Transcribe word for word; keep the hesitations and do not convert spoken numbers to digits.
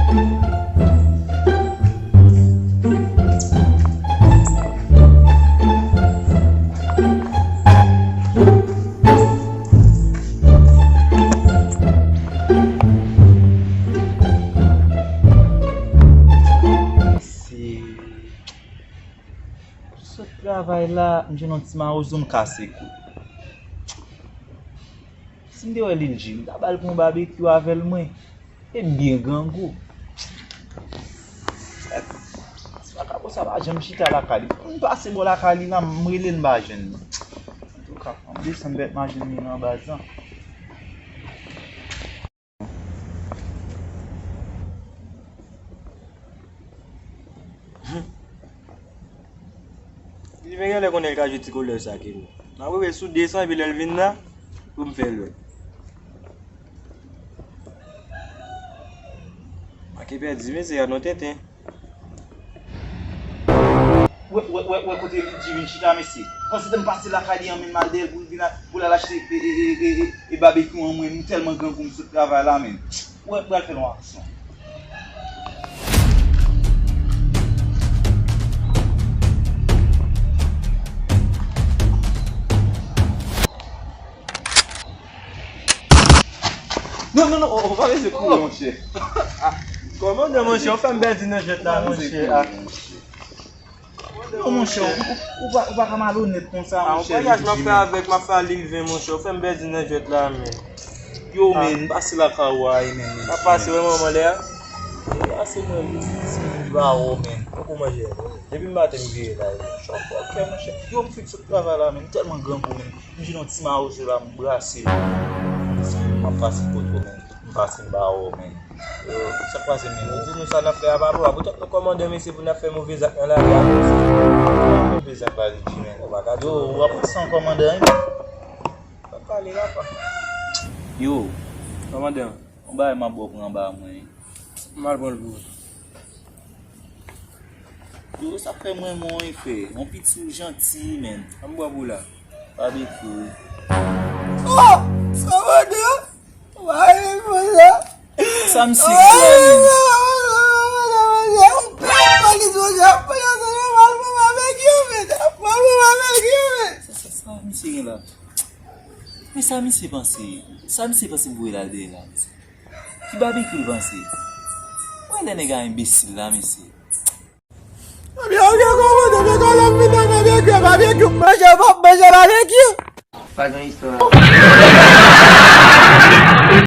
Se Sot travay la, m jwenn yon ti mawozo, m kase kou. Si m te wè Lil G, m ta ba l pou yon babekyou avè l mwen. E m byen grangou. Ti makabo sa pa janm chita lakay li. M pase bò lakay li la, m rele l, m pa jwenn li. Antouka, fò m desann bèt m al jwenn li nan baz lan. Li men genlè konnen l ka jwe ti kolè sa ke nou. M ap rive sou desan epi lè l vin la, pou m fè l wè. Make pèdi, mesye a nan tenten. Wè, wè, wè, wè kote Lil G vin chita, mesye. Panse m pase lakay li an menm al dèyè l pou l vin a, pou l al achte e, e, e, e, e, e babekyou an mwen, m tèlman grangou m sot travay la, menm. Wè, pral fè yon aksyon. Non, non, non, ou pa bezwen kouri, monchè. Kòmandan, monchè, ou fè m pèdi nan jwèt la, monchè. Non, monchè, ou, ou, ou pa, ou pa ka malonèt konsa, monchè. A, yon vwayaj m ap fè avèk, m ap fè a Lil Ven, monchè, ou fè m pèdi nan jwèt la, men. Yo, men, pase lakay ou a, men. Sa pase, wè manman lè a? Pase mwen, si m ba ou, men. Ou manje. Depi maten m vire la, men. Chòk fò kè, monchè. Yo, m fin sot travay la, men. M tèlman grangou, men. M jwenn yon ti mawozo la, m brase. M ap pase kote w, men. M pase m ba ou, men. Yo, sa k pase, men? Yo di nou sa n ap fè a pa bon. A poutèt nou kòmandan, mesye, pou n ap fè move zak nan lari a, mesye. Move zak pa di, men. Yo, w ap pran san kòmandan, wi. Pa pale la, pa. Yo, kòmandan, yon bagay m ap ba w pran anba mwen. M al pran l pou ou. Yo, sa fè mwen, mwen, frè. Yon piti ou janti, men. An m bwè pou la. Babekyou, wi. Oh! Sa va de? Wa e pou la. Sa misye gen la, men? Sa, sa, sa misye gen la? Men sa misye panse? Sa misye panse m voye l al dèyè la, mesye? Ki babekyou l panse? Wè lè nèg a enbesil la, mesye. Ebyen, ok, kòmandan, men kòlè m vin nan babekyou, babekyou, manje, w ap manje babekyou. Pa gen istwa.